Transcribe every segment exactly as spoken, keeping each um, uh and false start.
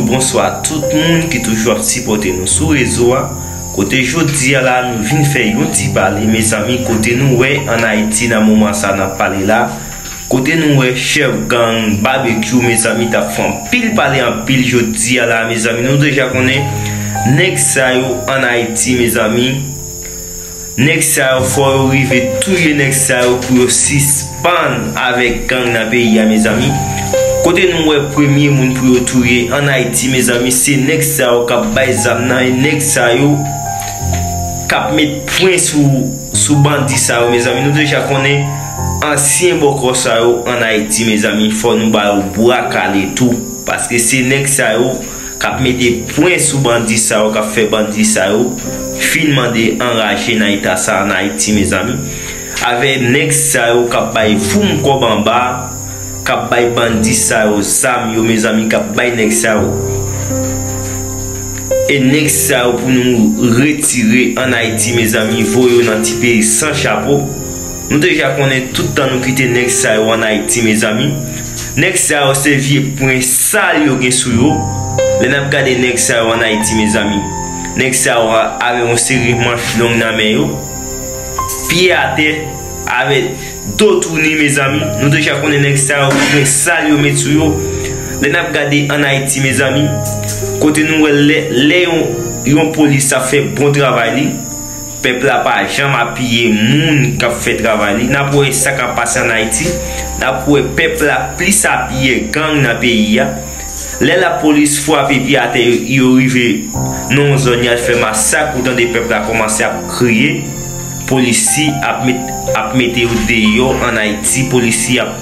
Bonswa tout moun ki toujou ap sipòte nou sou rezo a. Kote jodi a la, nou vin fè yon ti pale, mezanmi, kote nou wè ann Ayiti nan moman sa n ap pale la, kote nou wè chèf gang Babekyou, mezanmi, t ap fè anpil pale anpil jodi a la, mezanmi. Nou deja konnen nèg sa yo ann Ayiti, mezanmi. Nèg sa yo, fò yo rive touye nèg sa yo pou yo sispann avèk gang nan peyi a, mezanmi. Kote nou wè premye moun pou yo touye ann Ayiti, mezanmi, se nèg sa yo k ap bay zam nan, e nèg sa yo k ap met pwen sou, sou bandi sa yo, mezanmi. Nou deja konnen ansyen bòkò sa yo ann Ayiti, mezanmi, fò nou ba yo bwa kale tou. Paske se nèg sa yo k ap mete pwen sou bandi sa yo, k ap fè bandi sa yo fin mande anraje nan eta sa ann Ayiti, mezanmi. Avè nèg sa yo k ap bay foum kòb anba, k ap bay bandi sa yo zam yo, mezanmi, k ap bay nèg sa yo. E nèg sa yo pou nou retire ann Ayiti, mezanmi, voye yo nan ti peyi san chapo. Nou deja konnen tout tan nou kite nèg sa yo ann Ayiti, mezanmi. Nèg sa yo se vye pwen sal yo gen sou yo. Lè n ap gade nèg sa yo ann Ayiti, mezanmi. Nèg sa yo a-, avè yon seri manch long nan men yo. Pye atè, avè do touni, mezanmi. Nou deja konnen nèg sa yo pwen sal yo met sou yo. Lè n ap gade ann Ayiti, mezanmi, kote nou wè lè, lè yon, yon polis ap fè bon travay li, pèp la pa janm apiye moun k ap fè travay li. N ap wè sa k ap pase ann Ayiti. N ap wè pèp la plis apiye gang nan peyi a. Lè lapolis frape pye atè yo, yo rive nan yon zòn, y al fè masak, ou tande pèp la kòmanse ap kriye. Polisye ap met, ap mete yo deyò ann Ayiti. Polisye ap,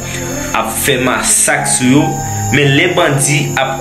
ap fè masak sou yo. Men lè bandi ap